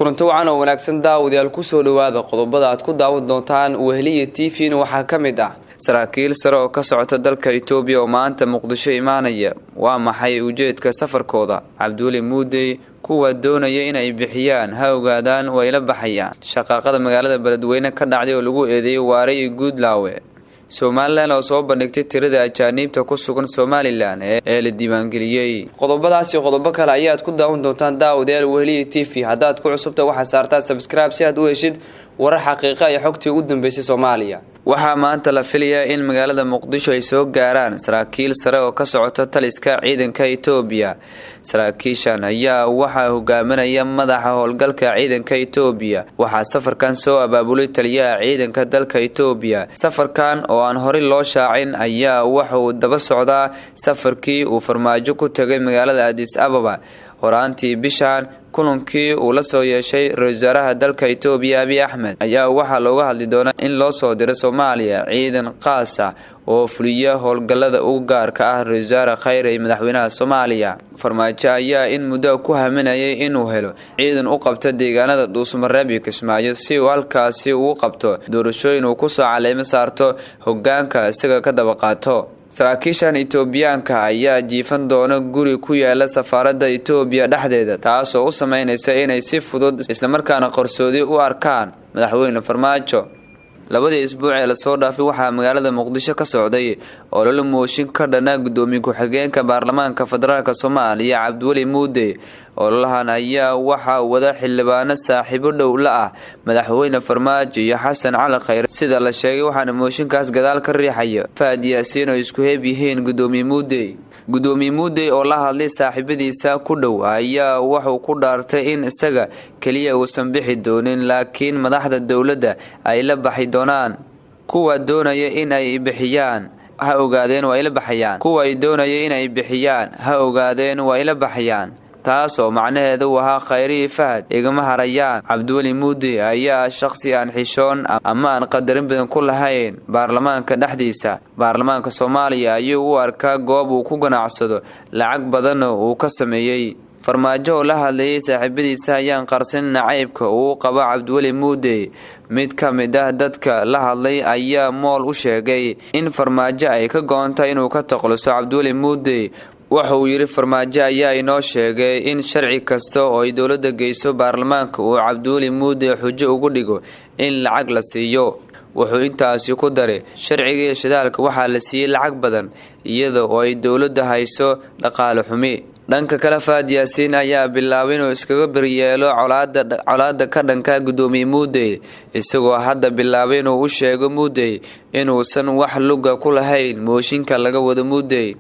Kulanti wacan oo wanaagsan daawadayaal, kusoo dhawaada qodobada aad ku daawan doontaan Weheliya TV-na. Waxaa ka mid ah saraakiil sare oo ka socota dalka Itoobiya oo maanta Muqdisho imaanaya. Waa maxay ujeedka safarkooda? Cabdiweli Muudey: kuwa doonaya inay bixiyaan ha ogaadaan, way la baxayaan. Shaqaaqada magaalada Beledweyne ka dhacday oo lagu eedeeyay Waare iyo Guudlaawe. Somaliland oo soo bandhigtay tirada ajaaniibta ku sugan Somaliland ee la diiwaangeliyey. Qodobadaasi qodobo kale ayaad ku daawan doontaan daawadayaal Weheliya TV. Haddaad ku cusubta, waxaa saartaa subscribe si aad u heshid warar xaqiiqa iyo xogtii ugu dambeysay Soomaaliya. Waxaa maanta la filayaa in magaalada Muqdisho ay soo gaaraan saraakiil sare oo ka socota taliska ciidanka Itoobiya. Saraakiishan ayaa waxaa hogaaminaya madaxa howlgalka ciidanka Itoobiya. Waxaa safarkan soo abaabulay taliyaha ciidanka dalka Itoobiya. Safarkan oo aan horey loo shaacin ayaa wuxuu daba socdaa safarkii uu Farmaajo ku tagay magaalada Adis Ababa horaantii bishan. Kulankii uu la soo yeeshay ra-iisul wasaaraha dalka Itoobiya Abiy Axmed ayaa waxaa looga hadli doonaa in loo soo diro Soomaaliya ciidan qaas ah oo fuliya howlgallada u gaarka ah ra-isul wasaare Khayre iyo madaxweynaha Soomaaliya. Farmaajo ayaa in muddo ku haminayay inuu helo ciidan u qabta deegaanada Dhuusmareeb iyo Kismaayo, si uu halkaasi ugu qabto doorashooyin uu kusoo caleemo saarto hogaanka isaga ka daba qaato. Saraakiishan Itoobiyaanka ayaa jiifan doona guri ku yaala safaaradda Itoobiya dhexdeeda, taasoo u sameynaysa inay si fudud islamarkaana qarsoodi u arkaan madaxweyne Farmaajo. Labadii isbuuc ee lasoo dhaafay waxaa magaalada Muqdisho ka socday ololo mooshin ka dhana gudoomiye ku-xigeenka baarlamaanka federaalk Soomaaliya Cabdiweli Muude. Ololahan ayaa waxaa wada xildhibaano saaxiibo dhow la ah madaxweyne Farmaajo iyo Xasan Cali Khayre, sida la sheegay. Waxaana mooshinkaas gadaal ka riixaya Fahad Yaasiin oo isku heeb yihiin gudoomiye Muudey. Gudoomiye Muudey oo la hadlay saaxiibadiisa ku dhow ayaa wuxuu ku dhaartay in isaga keliya uusan bixi doonin, laakiin madaxda dowladda ay la baxi doonaan. Kuwa doonaya in ay bixiyaan ha ogaadeen, waa ila baxayaan. Kuwa ay doonaya in ay bixiyaan ha ogaadeen, waa ila baxayaan, taas oo macnaheeda uu ahaa Khayrihii Fahad igama harayaan. Cabdiweli Muudi ayaa shaqsi aan xishoon ama aan qadarin badan ku lahayn baarlamaanka dhexdiisa. Baarlamaanka Soomaaliya ayuu u arkaa goob uu ku ganacsado, lacag badanna uu ka sameeyey. Farmaajo oo la hadlayay saaxiibadiisa ayaan qarsan nacaybka uu qabo Cabdiweli Muudey. Mid ka mid ah dadka la hadlay ayaa Mool u sheegay in Farmaajo ay ka go-ontay inuu ka takhaluso Cabdiweli Muudey. Waxa uu yidhi: "Farmaajo ayaa inoo sheegay in sharci kasta oo ay dowladda geyso baarlamaanka uu Cabdiweli Muudey xujo ugu dhigo in lacag la siiyo." Wuxuu intaasi ku daray: "Sharciga shidaalka waxaa la siiyey lacag badan, iyada oo ay dowladda hayso dhaqaale xumi." Dhanka kale, Fahad Yaasiin ayaa bilaabay inuu iskaga beryeelo colaada ka dhanka gudoomiye Muudey, isagoo hadda bilaabay inuu u sheego Muudey inuusan wax luga ku lahayn mooshinka laga wado Muudey.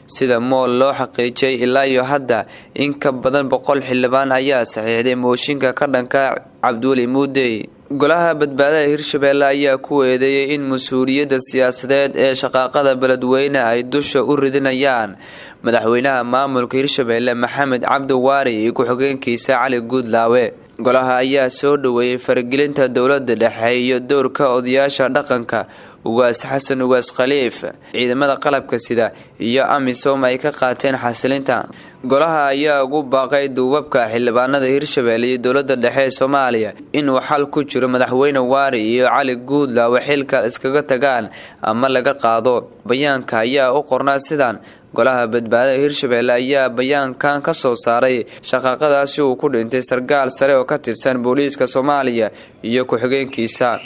Sida Mool loo xaqiijiyay, ilaa iyo hadda in ka badan 100 xildhibaan ayaa saxiixday mooshinka ka dhanka Cabdiweli Muudey. Golaha Badbaadada Hirshabeelle ayaa ku eedeeyay in mas-uuliyadda siyaasadeed ee shaqaaqada Beledweyne ay dusha u ridinayaan madaxweynaha maamulka Hirshabeelle Maxamed Cabdi Waari iyo ku-xigeenkiisa Cali Guudlaawe. Golaha ayaa soo dhaweeyey faragelinta dowladda dhexe iyo dowrka odayaasha dhaqanka, Ugaas Xasan Ugaas Khaliif, ciidamada qalabka sida iyo AMISOM ay ka qaateen xasilinta. Golaha ayaa ugu baaqay duubabka, xildhibaanada Hirshabeelle iyo dowladda dhexe ee Soomaaliya inuu xal ku jiro madaxweyne Waari iyo Cali Guudlaawe xilka iskaga tagaan ama laga qaado. Bayaanka ayaa u qornaa sidan: Golaha Badbaadada Hirshabeelle ayaa bayaankan ka soo saaray shaqaaqadaasi uu ku dhintay sargaal sare oo ka tirsan booliiska Soomaaliya iyo ku-xigeenkiisa.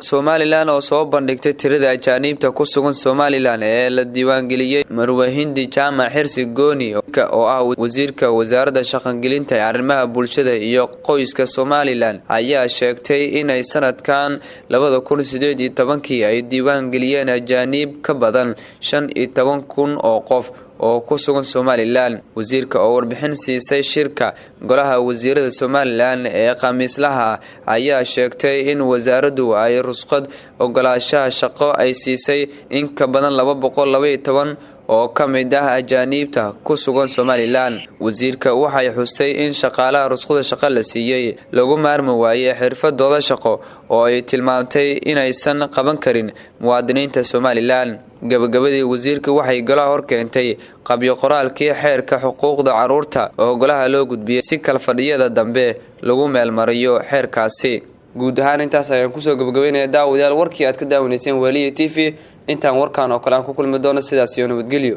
Somaliland oo soo bandhigtay tirada ajaaniibta ku sugan Somaliland ee la diiwaangeliyey. Marwe Hindi Jaamac Xirsi Gooni oo ah wasiirka wasaaradda shaqangelinta ee arrimaha bulshada iyo qoyska Somaliland ayaa sheegtay inay sanadkan 2018-kii ay diiwaangeliyeen ajaaniib ka badan 15,000 oo qof oo ku sugan Somaliland. Wasiirka oo warbixin siisay shirka golaha wasiirada Somaliland ee khamiislaha ayaa sheegtay in wasaaraddu ay rusqad ogolaashaha shaqo ay siisay in ka badan 212 oo ka mid ah ajaaniibta ku sugan Somalilan. Wasiirka waxay xustay in shaqaalaha rusqada shaqo la siiyey lagu maarmi waayey xirfadooda shaqo oo ay tilmaamtay inaysan qaban karin muwaadiniinta Somalilan. Gabagabadii, wasiirka waxay golaha hor keentay qabyo qoraalkii xeerka xuquuqda caruurta oo golaha loo gudbiyey si kalfadhiyada dambe lagu meelmariyo xeerkaasi. Guud ahaan intaas ayaan kusoo gabagabeynaya, daawadayaal, warkii aad ka daawanayseen Weheliye TV. Intaan warkan oo kale aan ku kulmi doono, sidaas iyo nabadgelyo.